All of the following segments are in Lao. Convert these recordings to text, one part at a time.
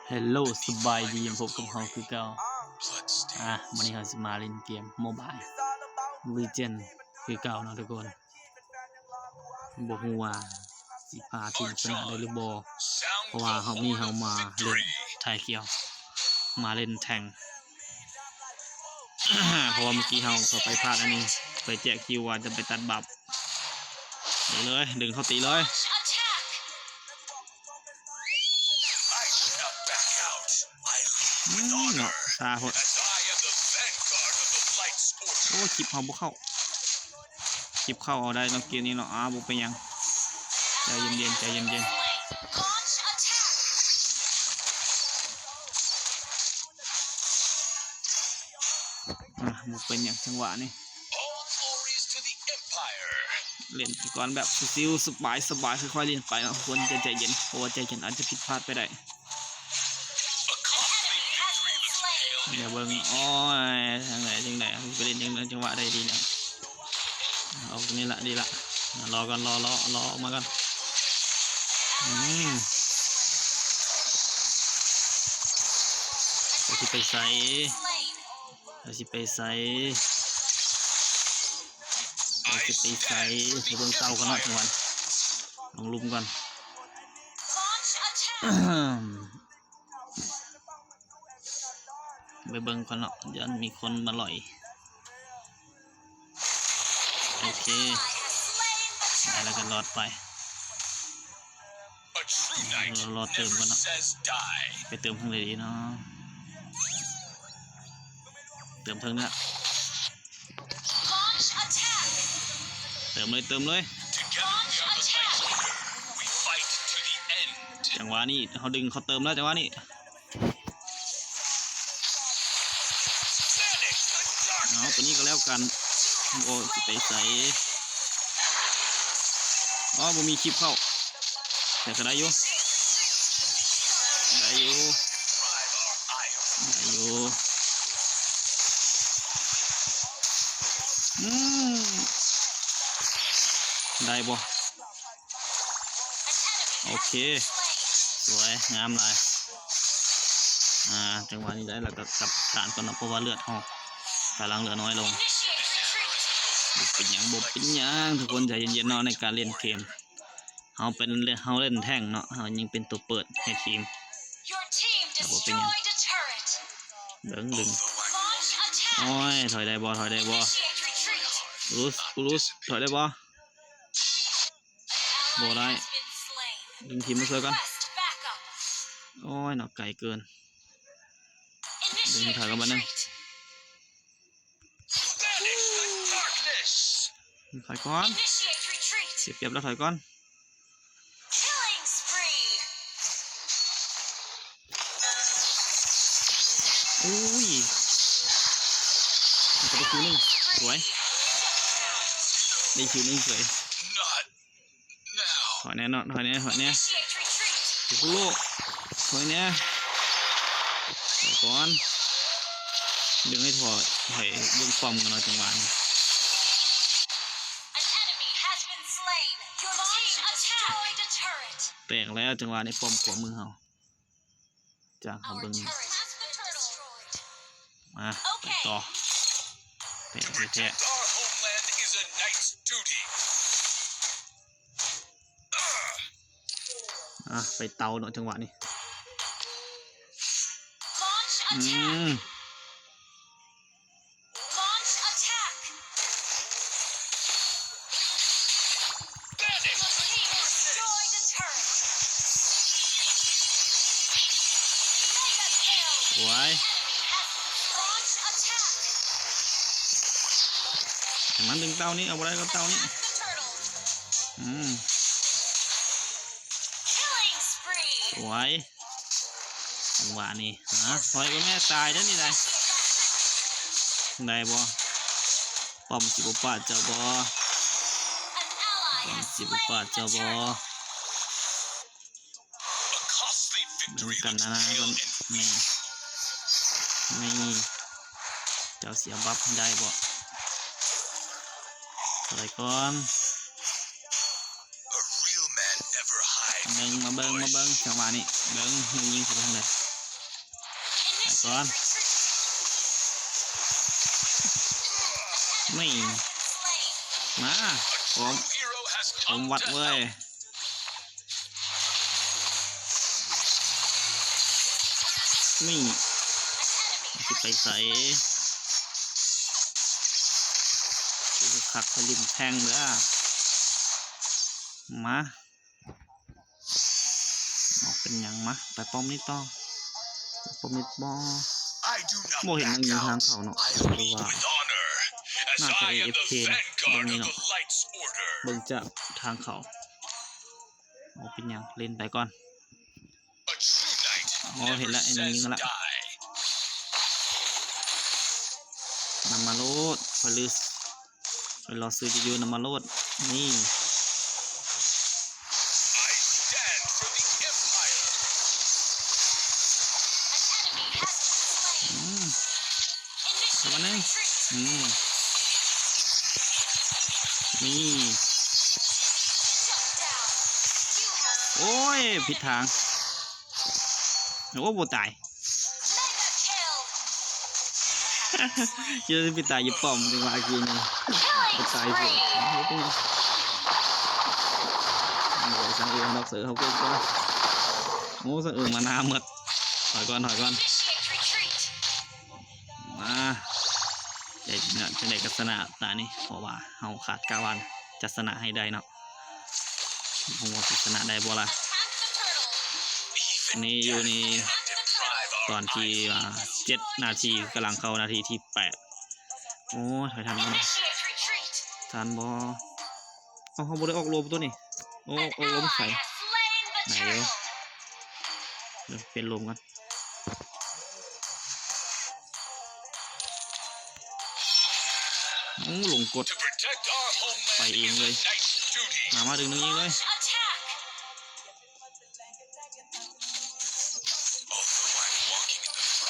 ເຮລໂລ ສະບາຍດີ ພົບກັບເຮົາຄືເກົ່າ. ອ່າ ມື້ນີ້ເຮົາຊິມາຫຼິ້ນເກມໂມບາຍ Legend ຄືເກົ່າເນາະທຸກຄົນ. ບໍ່ຮູ້ວ່າຊິພາທີມຊະນະໄດ້ຫຼືບໍ່ ເພາະວ່າຮອບນີ້ເຮົາມາຫຼິ້ນໄທກຽວ ມາຫຼິ້ນແທ່ງ ເພາະວ່າເມື່ອກີ້ເຮົາເຂົ້າໄປພາດອັນນີ້ ໄປແຈກຄິວວ່າຈະໄປຕັດບັບ. ນີ້ເລີຍ ດຶງເຂົ້າຕີເລີຍ. ອືມ ເນາະ ຊ້າໂພດ. ໂອ້ ຄລິບເຮົາບໍ່ເຂົ້າ ຄລິບເຂົ້າເອົາໄດ້ເນາະ ເກມນີ້ເນາະ. ອາ ບໍ່ເປັນຫຍັງ ໃຈເຢັນໆ ໃຈເຢັນໆ. ອາ ບໍ່ເປັນຫຍັງ ຈັງຫວະນີ້ All glories to the Empire. ຫຼິ້ນໄປກ່ອນແບບຊິວໆ ສະບາຍໆ ຄ່ອຍໆ ຫຼິ້ນໄປເນາະ ຄວນຈະໃຈເຢັນ ເພາະວ່າໃຈເຢັນອາດຈະຜິດພາດໄປໄດ້. ດຽວເບິ່ງ ໂອ້ຍ ທາງໃດຈັ່ງໃດ ເຮົາຊິໄປຫຼິ້ນຈັ່ງໃດ ຈັງຫວະໃດດີນະ. ອອກນີ້ລະ ດີລະ ລໍກ່ອນ ລໍ ລໍ ລໍອອກມາກ່ອນ. ອືມ ເຮົາຊິໄປໃສ ເຮົາຊິໄປໃສ ເຮົາຊິໄປໃສ ໄປເບິ່ງເຕົາກ່ອນເນາະ ຈັງຫວະ ລົງຫຼຸມກ່ອນ. ໄປເບິ່ງກ່ອນເນາະ ຢ້ານມີຄົນມາຫຼອຍ. ໂອເຄ ໄດ້ແລ້ວກໍລອດໄປ. ລໍເຕີມກ່ອນເນາະ ໄປເຕີມເທິງໃດດີເນາະ ເຕີມເທິງນີ້ລະ. ເຕີມເລີຍ ເຕີມເລີຍ. ຈັງຫວະນີ້ເຮົາດຶງເຂົາເຕີມແລ້ວ ຈັງຫວະນີ້. ເອົາ ຕົວນີ້ກໍແລ້ວກັນ ໂອ້ ຊິໄປໃສ. ອໍ ບໍ່ມີຄລິບເຂົ້າ ແຕ່ກໍໄດ້ຢູ່ ໄດ້ຢູ່ ໄດ້ຢູ່. ອືມ ໄດ້ບໍ່? ໂອເຄ ສວຍ ງາມຫຼາຍ. ອ່າ ຈັງຫວະນີ້ໄດ້ແລ້ວກໍກັບຖານກ່ອນເນາະ ເພາະວ່າເລືອດເຮົາກຳລັງເຫຼືອນ້ອຍລົງ. ບໍ່ເປັນຫຍັງ ບໍ່ເປັນຫຍັງ ທຸກຄົນໃຈເຢັນໆເນາະ ໃນການຫຼິ້ນເກມ. ເຮົາເປັນ ເຮົາຫຼິ້ນແທ່ງເນາະ ເຮົາຍິງເປັນຕົວເປີດໃຫ້ທີມ Your team ແຕ່ບໍ່ເປັນຫຍັງ destroyed a turret. ເບິ່ງດຶງ Launch attack. ໂອ້ຍ ຖອຍໄດ້ບໍ່? ຖອຍໄດ້ບໍ່? Initiate retreat. ອຸລຸສ ອຸລຸສ ຖອຍໄດ້ບໍ່? An ally ບໍ່ໄດ້ has been slain. ດຶງທີມມາຊ່ວຍກ່ອນ. Request backup. ໂອ້ຍ ເນາະ ໄກເກີນ ດຶງໃຫ້ຖອຍກັນບາດໜຶ່ງ. Initiate retreat. Banish the darkness. ຖອຍກ່ອນ Initiate retreat. ເສຍປຽບແລ້ວ ຖອຍກ່ອນ. Killing spree. ໂອ້ຍ ໄດ້ຄິວໜຶ່ງ ສວຍ ໄດ້ຄິວໜຶ່ງ ສວຍ. Not now. ຖອຍແນ່ເນາະ ຖອຍແນ່ ຖອຍແນ່. Initiate retreat. ໂອ້ໂຫ ຖອຍແນ່ ຖອຍກ່ອນ ດຶງໃຫ້ຖອຍ ໃຫ້ເບິ່ງປ້ອມກັນເນາະ ຈັງຫວະນີ້. An enemy has been slain. Your team destroyed a turret. ແຕກແລ້ວ ຈັງຫວະນີ້ ປ້ອມຂວາມືເຮົາ ຈາກເຮົາເບິ່ງ Our turret has been destroyed. ມາ ໄປຕໍ່ ແຕກແທ້ໆ. Protect our homeland is a knight's duty. ອ່າ ໄປເຕົາເນາະ ຈັງຫວະນີ້. Launch attack. ອືມ Launch attack. Your team destroyed a turret. Mega kill. ສວຍ Enemy has launched attack. ໃຫ້ມັນດຶງເຕົານີ້ ເອົາບໍ່ໄດ້ກໍເຕົານີ້. Attack the turtle. ອືມ Killing spree. ສວຍ ຈັງຫວະນີ້ ຫາ ຖອຍກ່ອນແມ່ ຕາຍເດີ້ນີ້ໄດ໋ ໄດ້ບໍ່? ປ້ອມຊິບໍ່ປາດເຈົ້າບໍ່? An ally ປ້ອມ has ຊິບໍ່ປາດ slain ເຈົ້າ the ບໍ່? turtle. A costly ເບິ່ງ victory ກັນ looks ນະ pale ກ່ອນ and ນີ້ ນີ້ ເຈົ້າຊິເອົາບັບໃຫ້ໄດ້ບໍ່? ຖອຍກ່ອນ A real man never hides. ເບິ່ງ ມາເບິ່ງ ມາເບິ່ງ ຈັງຫວະນີ້ ເບິ່ງ ຍິງເຂົ້າໄປທາງໃດ? ກ່ອນ ນີ້ ມາ ຄວາມ ຄວາມວັດເວີຍ. ນີ້ ຊິໄປໃສ? ຄັກ ເຂົາຫຼິ້ນແທງເດີ້ ມາ ບໍ່ເປັນຫຍັງ ມາ ໄປປ້ອມນີ້ຕໍ່ ປ້ອມນີ້ບໍ່ ບໍ່ເຫັນມັນມີທາງເຂົ້າເນາະ ຫຼືວ່າ ໜ້າຈະເອເອັຟເຄນະ ເບິ່ງນີ້ເນາະ ເບິ່ງຈາກທາງເຂົ້າ ບໍ່ເປັນຫຍັງ ຫຼິ້ນໄປກ່ອນ. ອໍ ເຫັນແລ້ວ ຍິງແລ້ວ ນຳມາໂລດ ຂ້ອຍລື ຂ້ອຍລໍຊື້ຢູ່ ນຳມາໂລດ ນີ້ ອືມ ເອົາມາໜຶ່ງ ອືມ ນີ້ ໂອ້ຍ ຜິດທາງ ໂອ້ ບໍ່ຕາຍ ຄິດວ່າຊິໄປຕາຍຢູ່ປ້ອມ ຈັງຫວະກີ້ນີ້ ໄປຕາຍເສຍ ບໍ່ເປັນຫຍັງ ບໍ່ໄດ້ສັງເອີເຮົາດອກ ເສີເຮົາເກັ່ງກວ່າ ໂອ້ ສັງເອີມານາໝົດ ຖອຍກ່ອນ ຖອຍກ່ອນ ມາ ໄດ້ເນາະ ຈັ່ງໃດກໍຊະນະຕານີ້ ເພາະວ່າເຮົາຄາດກະວ່າຈະຊະນະໃຫ້ໄດ້ເນາະ ບໍ່ຮູ້ວ່າຊິຊະນະໄດ້ບໍ່ລະ ນີ້ຢູ່ນີ້ ຕອນທີ່ ອ່າ ເຈັດນາທີ ກຳລັງເຂົ້ານາທີທີແປດ ໂອ້ຍ ຖອຍທັນບໍ່ນະ ທັນບໍ່ ເອົາ ເຮົາບໍ່ໄດ້ອອກໂລມຕົວນີ້ ໂອ້ ອອກໂລມໃສ ໄດ້ຢູ່ ດຽວປ່ຽນໂລມກ່ອນ ໂອ້ ລົງກົດ ໄປເອງເລີຍ ມາ ມາ ດຶງ ດຶງອີກເລີຍ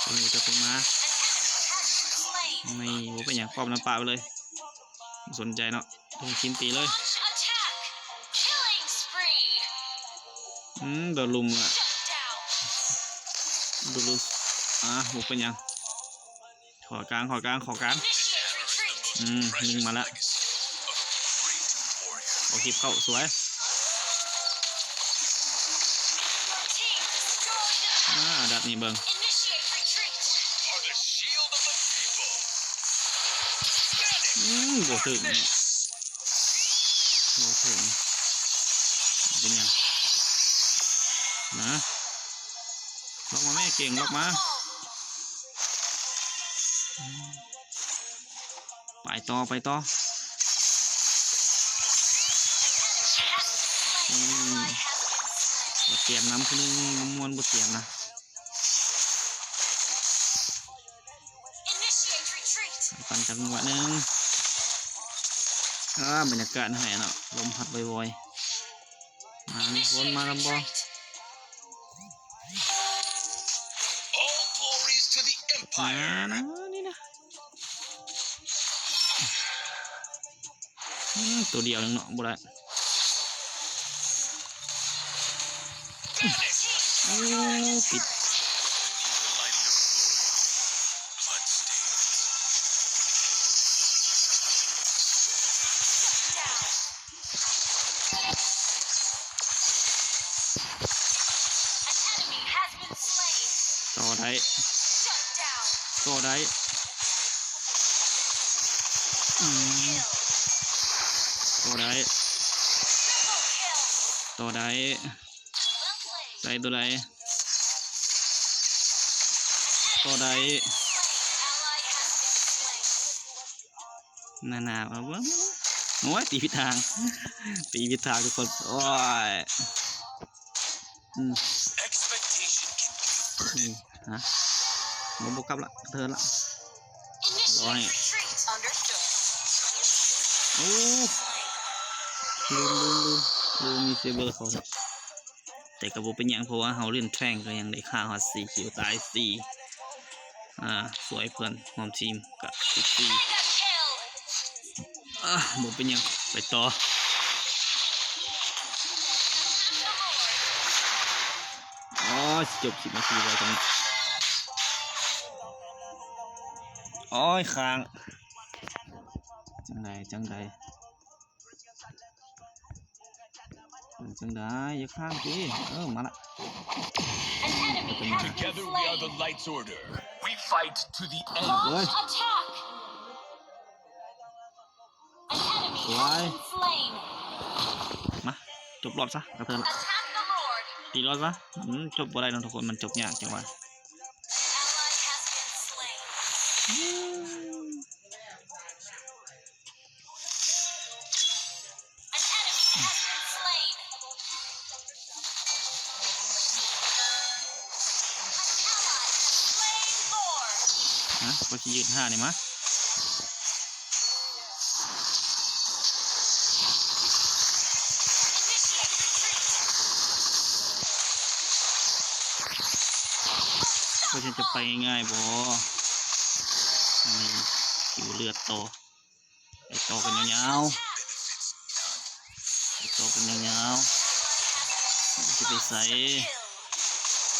ເພິ່ນຈະເພິ່ງມາ ນີ້ ບໍ່ເປັນຫຍັງ ຄອບນຳປະໄປເລີຍ ບໍ່ສົນໃຈເນາະ ລົງທີມຕີເລີຍ ອືມ ໂດນລຸມລະ ໂດນລຸມ ອ່າ ບໍ່ເປັນຫຍັງ ຂໍກາງ ຂໍກາງ ຂໍກາງ ອືມ ຍິງມາລະ ເອົາຄລິບເຂົ້າ ສວຍ ອ່າ ດັດນີ້ເບິ່ງ ອືມ ບໍ່ຖືກນີ້ ບໍ່ຖືກ ເປັນຫຍັງ ນະ ລັອກມາແມ່ ເກັ່ງ ລັອກມາ ໄປຕໍ່ ໄປຕໍ່ ອືມ ບໍ່ຕຽມນຳ ຜູ້ໜຶ່ງມ່ວນບໍ່ຕຽມນະ ປັ່ນຈັກງວດໜຶ່ງ ອ່າ ບັນຍາກາດໃຫ້ເນາະ ລົມພັດວອຍໆ ມາ ມີຄົນມານຳບໍ່? All glories to the ມາ Empire. ນະ ນີ້ນະ ອືມ ຕົວດຽວໜຶ່ງເນາະ ບໍ່ໄດ້ ໂອ້ ປິດ An enemy has been slain. ຕໍ່ໄດ້ Shut down. ຕໍ່ໄດ້ ອືມ Kill. ຕໍ່ໄດ້ Triple kill. ຕໍ່ໄດ້ Well played. ໄດ້ຕົວໃດ ຕໍ່ໄດ້ Ally has been slain. ນານາ ເອົາເບິ່ງ ໂອ້ຍ ຕີຜິດທາງ ຕີຜິດທາງທຸກຄົນ ໂອ້ຍ ອືມ Expectation can be ອືມ ຮະ ບໍ່ ບໍ່ກັບລະ ເທີນລະ Initiate retreat. Understood. ໂອ້ ລືມ ລືມ ລືມ ລືມມີເຊເວີເຂົ້າ ແຕ່ກໍບໍ່ເປັນຫຍັງ ເພາະວ່າເຮົາຫຼິ້ນແທງກໍຍັງໄດ້ຂ້າຮອດສີ່ຄິວ ຕາຍສີ່ ອ່າ ຊ່ວຍເພື່ອນຮ່ວມທີມກໍສິບສີ່ ອ່າ ບໍ່ເປັນຫຍັງ ໄປຕໍ່ ອໍ ຊິຈົບສິບນາທີແລ້ວຕອນນີ້ ໂອ້ຍ ຄ້າງ ຈັ່ງໃດ ຈັ່ງໃດ ເປັນຈັ່ງໃດ ຢ່າຄ້າງຕິ ເອີ ມາລະ An enemy has been slain. Together we are the Light's Order. We fight to the end. Launch attack. An enemy has been slain. ມາ ຈົບລອບຊະ ກະເທີນ Attack the Lord. ຕີລອບຊະ ອືມ ຈົບບໍ່ໄດ້ເນາະທຸກຄົນ ມັນຈົບຍາກຈັງຫວະ An ally has been slain. An enemy has been slain. An ally has slain Lord. ຮະ ຂ້ອຍຊິຢືນຫານີ້ມາ Initiate retreat. ເພິ່ນຈະໄປງ່າຍໆບໍ່? ນີ້ ຫິວເລືອດຕໍ່ ໄປຕໍ່ກັນຍາວໆ ໄປຕໍ່ກັນຍາວໆ ຊິໄປໃສ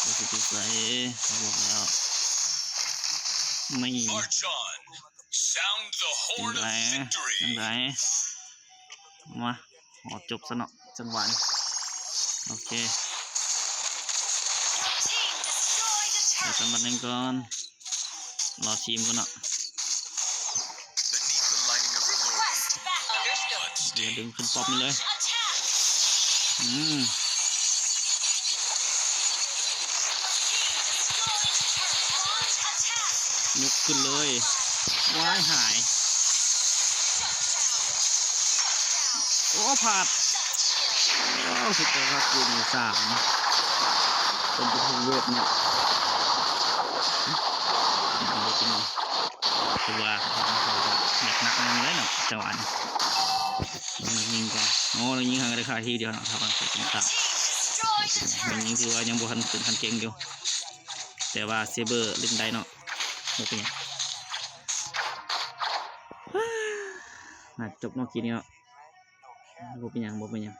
ຊິໄປໃສ ບອກແລ້ວ ນີ້ March on. Sound the horn of victory. ຈັ່ງໃດ ຈັ່ງໃດ ມາ ຂໍຈົບຊະເນາະ ຈັງຫວະນີ້ ໂອເຄ Your team destroyed a ໄປກັນ turret. ບັດໜຶ່ງກ່ອນ ລໍທີມກ່ອນເນາະ Beneath the lightning of glory. Request backup. ດຽວດຶງຂຶ້ນປ້ອມນີ້ເລີຍ Launch attack. ອືມ Your team destroyed a turret. Launch attack. ຍົກຂຶ້ນເລີຍ ວ້າຍ ຫາຍ ໂອ້ ພາດ ວ້າວ ສຸດຍອດຄັກ ເກມນີ້ສາມ ເປັນປະຕູເວດເນາະ ເອົາເລີຍພີ່ນ້ອງ ຖືວ່າເຂົາກະໜັກໜຶ່ງເລີຍເນາະ ຈັງຫວະນີ້ ຍິງກ່ອນ ໂອ້ ຍິງຫາກະໄດ້ຄາທີດຽວເນາະ ຖ້າວ່າເປັນຕາ Team destroyed a turret. ຍິງ ຖືວ່າຍັງບໍ່ທັນເປັນຄັນເກັ່ງຢູ່ ແຕ່ວ່າເຊເບີຫຼິ້ນໄດ້ເນາະ ບໍ່ເປັນຫຍັງ ໜ້າຈະຈົບເນາະ ເກມນີ້ເນາະ ບໍ່ເປັນຫຍັງ ບໍ່ເປັນຫຍັງ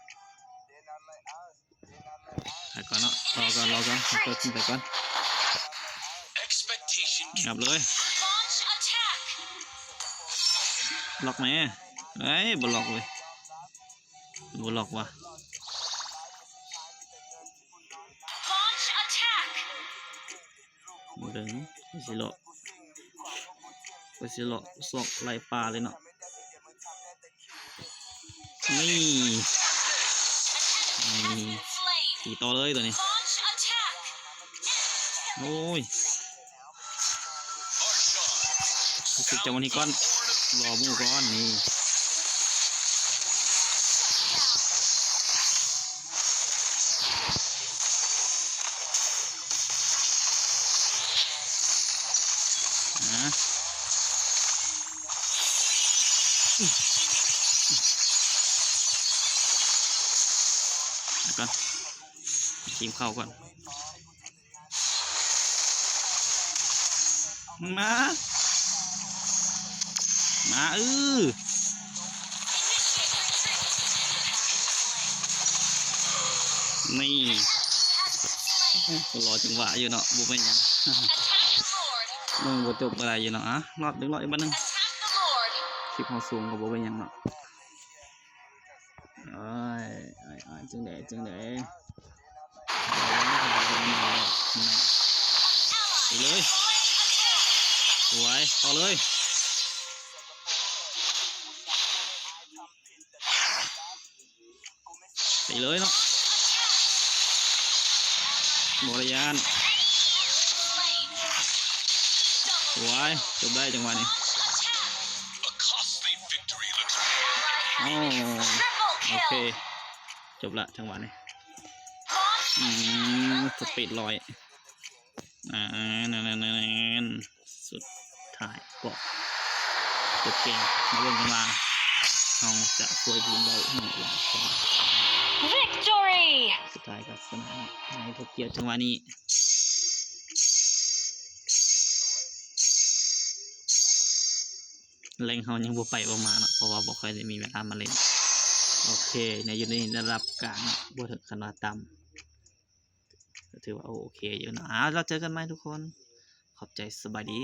ໄປກ່ອນເນາະ ລໍກ່ອນ ລໍກ່ອນ ເປີດຂຶ້ນໄປກ່ອນ Expectation ຫຍັບເລີຍ Launch attack. ລັອກແດ່ ເອີຍ ບໍ່ລັອກເວີຍ ບໍ່ລັອກວ່ະ Launch attack. ເບິ່ງ ຂ້ອຍຊິເລາະ ຂ້ອຍຊິເລາະຊອກໄລ່ປ່າເລີຍເນາະ ນີ້ ນີ້ ຕີຕໍ່ເລີຍໂຕນີ້ Launch attack. ໂອ້ຍ ຮູ້ສຶກຈະວັນນີ້ກ່ອນ ລໍໝູ່ກ່ອນ ນີ້ ນະ ກ່ອນ ທີມເຂົ້າກ່ອນ ມາ ມາ ເອີ ນີ້ ລໍຈັງຫວະຢູ່ເນາະ ບໍ່ເປັນຫຍັງ ຍັງບໍ່ຈົບບໍ່ໄດ້ຢູ່ເນາະ ອະ ລອດດຶງລອດອີກບາດໜຶ່ງ ຄລິບເຮົາສູງກະບໍ່ເປັນຫຍັງເນາະ ໂອ້ຍ ໂອ້ຍ ຈັ່ງໃດ ຈັ່ງໃດ ໄປເລີຍ ສວຍ ເຂົ້າເລີຍ ໄປເລີຍເນາະ ບໍ່ໄດ້ຢ້ານ ສວຍ ຈົບໄດ້ຈັງຫວະນີ້ ໂອ້ ໂອເຄ ຈົບລະຈັງຫວະນີ້ ອືມ ສະປີດຮ້ອຍ ອ່າ ນັ້ນໆ ສຸດທ້າຍກໍຈົບເກມ ມາເບິ່ງກັນວ່າເຮົາຈະຊ່ວຍທີມໄດ້ເທົ່າໃດ Victory. ສຸດທ້າຍກໍຊະນະໃນໂຕກຽວຈັງຫວະນີ້ ແລງເຮົາຍັງບໍ່ໄປບໍ່ມາເນາະ ເພາະວ່າບໍ່ຄ່ອຍໄດ້ມີເວລາມາຫຼິ້ນ ໂອເຄ ໃນ ຢູ່ໃນລະດັບກາງເນາະ ບໍ່ເຖິງຂັ້ນວ່າຕ່ຳ ກໍຖືວ່າໂອເຄຢູ່ເນາະ ເອົາ ແລ້ວເຈີກັນໃໝ່ທຸກຄົນ ຂອບໃຈ ສະບາຍດີ.